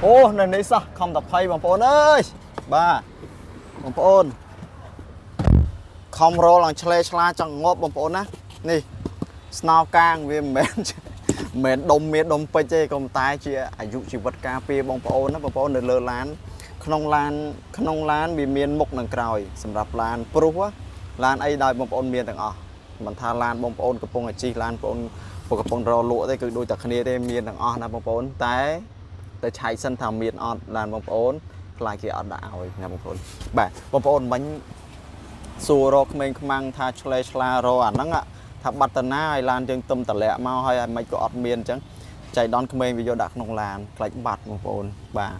អូនៅនេះសោះខំតភ័យបងប្អូនអើយបាទបងប្អូនខំរលឡើងឆ្លេឆ្លាចង់ងាប់បងប្អូនណានេះស្នោកាងវាមិនមែនមិនមែនដុំមានដុំពេជ្រទេក៏ប៉ុន្តែជាអាយុជីវិតការពារបងប្អូនណាបងប្អូននៅលើឡានក្នុងឡានក្នុងឡានវាមានមុខនិងក្រោយសម្រាប់ឡានព្រុសឡានអីដោយបងប្អូនមានទាំងអស់មិនថាឡានបងប្អូនកំពុងអាជីឡានបងប្អូនកំពុងរលក់ទេគឺដូចតែគ្នាទេមានទាំងអស់ណាបងប្អូនតែ ទៅឆែកសិនថាមានអត់ឡានបងប្អូនខ្លាចគេអត់ដាក់ឲ្យណាបងប្អូនបាទបងប្អូនមិញសួររកក្មេងខ្មាំងថាឆ្លេឆ្លារកអាហ្នឹងថាបាត់តាណាឲ្យឡានយើងទឹមតម្លាក់មកហើយឲ្យមិនក៏អត់មានអញ្ចឹងចៃដនក្មេងវាយកដាក់ក្នុងឡានខ្លាចបាត់បងប្អូនបាទ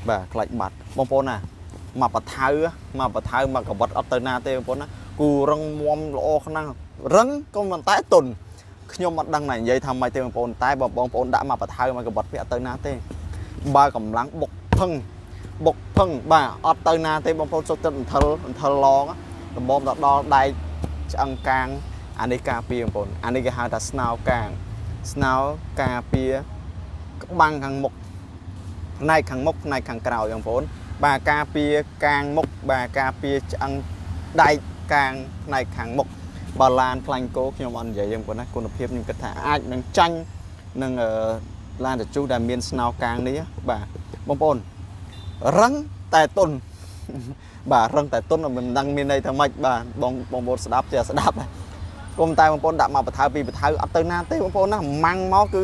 បាទខ្លាចបាត់បងប្អូនណាមកបថៅមកបថៅមកកបិតអត់ទៅណាទេបងប្អូនណាគូរឹងមាំល្អខ្លាំងរឹងក៏មិនតែទុនខ្ញុំអត់ដឹងណានិយាយថាម៉េចទេបងប្អូនតែបើបងប្អូនដាក់មកបថៅមកកបិតវាអត់ទៅណាទេ បើកម្លាំងបុកផឹងបុកផឹងបាទអត់ទៅណាទេបងប្អូនសុទ្ធទឹកអន្ថិលអន្ថិលឡងដំបំទៅដល់ដែកឆ្អឹងកាងអានេះការពារបងប្អូនអានេះគេហៅថាស្នោកាងស្នោការពារក្បាំងខាងមុខផ្នែកខាងមុខផ្នែកខាងក្រោយបងប្អូនបាទការពារកាងមុខបាទការពារឆ្អឹងដែកកាងផ្នែកខាងមុខបើឡានខ្លាញ់គោខ្ញុំអត់និយាយទេបងប្អូនណាគុណភាពខ្ញុំគិតថាអាចនឹងចាញ់នឹងអឺ ឡានតជុះដែលមានស្នោកាងនេះបាទបងប្អូនរឹងតែទុនបាទរឹងតែទុនមិនដឹងមានន័យថាម៉េចបាទបងបងប្អូនស្ដាប់ចេះស្ដាប់គុំតែបងប្អូនដាក់មកបថៅពីបថៅអត់ទៅណាទេបងប្អូនណាម៉ាំងមកគឺ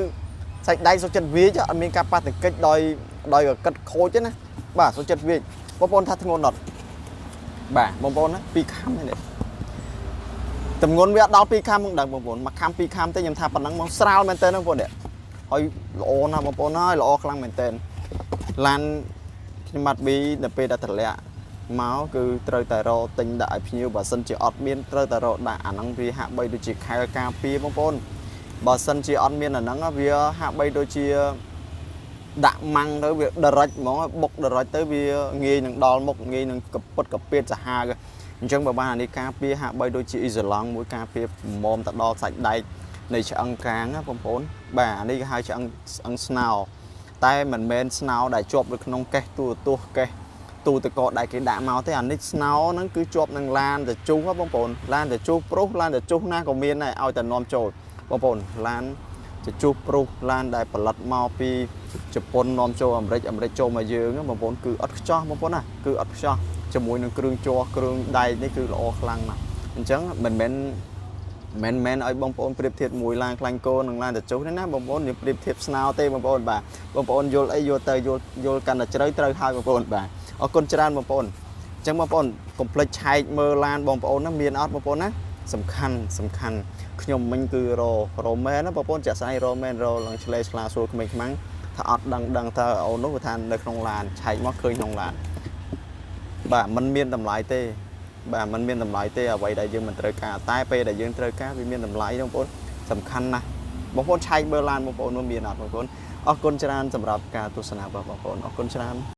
សាច់ដៃសុខចិត្តវាចអត់មានការប៉ះទង្គិចដោយដោយកិតខូចទេណាបាទសុខចិត្តវាចបងប្អូនថាធ្ងន់អត់បាទបងប្អូនណាពីរខំនេះតម្ងន់វាអត់ដល់ពីរខំមិនដឹងបងប្អូនមួយខំពីរខំទេខ្ញុំថាប៉ុណ្ណឹងមកស្រាលមែនតើបងប្អូននេះ ហើយល្អណាស់បងប្អូនហើយល្អខ្លាំងមែនតើឡានខ្ញុំបាត់ប៊ីនៅពេលដែលតម្លាក់មកគឺត្រូវតែរកទិញដាក់ឲ្យភ្ញៀវបើសិនជាអត់មានត្រូវតែរកដាក់អាហ្នឹងវាហាក់បីដូចជាខែលការពារបងប្អូនបើសិនជាអត់មានអាហ្នឹងវាហាក់បីដូចជាដាក់ម៉ាំងទៅវាដរិចហ្មងបុកដរិចទៅវាងាយនឹងដល់មុខងាយនឹងកពុតកពៀតសាហាវអញ្ចឹងបើបានអានេះការពារហាក់បីដូចជាអ៊ីសូឡង់មួយការពារមុំទៅដល់សាច់ដែកនៃឆ្អឹងកាងណាបងប្អូនបាទអានេះគេហៅឆ្អឹងឆ្អឹងស្នោតែមិនមែនស្នោដែលជាប់នៅក្នុងកេះទូរទស្សន៍កេះទូទឹកកកដែលគេដាក់មកទេអានេះស្នោហ្នឹងគឺជាប់នឹងឡានតជុះហ៎បងប្អូនឡានតជុះប្រុសឡានតជុះណាក៏មានដែរឲ្យតែនាំចូលបងប្អូនឡានជជុះប្រុសឡានដែលផលិតមកពីជប៉ុននាំចូលអាមេរិកអាមេរិកចូលមកយើងបងប្អូនគឺអត់ខ្ចោះបងប្អូនណាគឺអត់ខ្ចោះជាមួយនឹងគ្រឿងជ័រគ្រឿងដែកនេះគឺល្អខ្លាំងណាស់អញ្ចឹងមិនមែន មិនមែនឲ្យបងប្អូនប្រៀបធៀបមួយឡានខ្លាញ់គោនិងឡានតជុះទេណាបងប្អូនយើងប្រៀបធៀបស្នោទេបងប្អូនបាទបងប្អូនយល់អីយល់ទៅយល់យល់កាន់តែជ្រៅត្រូវហើយបងប្អូនបាទអរគុណច្រើនបងប្អូនអញ្ចឹងបងប្អូនកុំភ្លេចឆែកមើលឡានបងប្អូនណាមានអត់បងប្អូនណាសំខាន់សំខាន់ខ្ញុំមិញគឺររមែនណាបងប្អូនចាក់ស្អីរមែនរឡើងឆ្លេឆ្លាសួរក្មេងខ្មាំងថាអត់ដឹងដឹងតើអូននោះគាត់ថានៅក្នុងឡានឆែកមកឃើញក្នុងឡានបាទมันមានតម្លៃទេ បាទมันមានតម្លៃទេអ្វីដែលយើងមិនត្រូវការតែពេលដែលយើងត្រូវការវាមានតម្លៃបងប្អូនសំខាន់ណាស់បងប្អូនឆែកមើលឡានបងប្អូននោះមានអត់បងប្អូនអរគុណច្រើនសម្រាប់ការទស្សនារបស់បងប្អូនអរគុណច្រើន។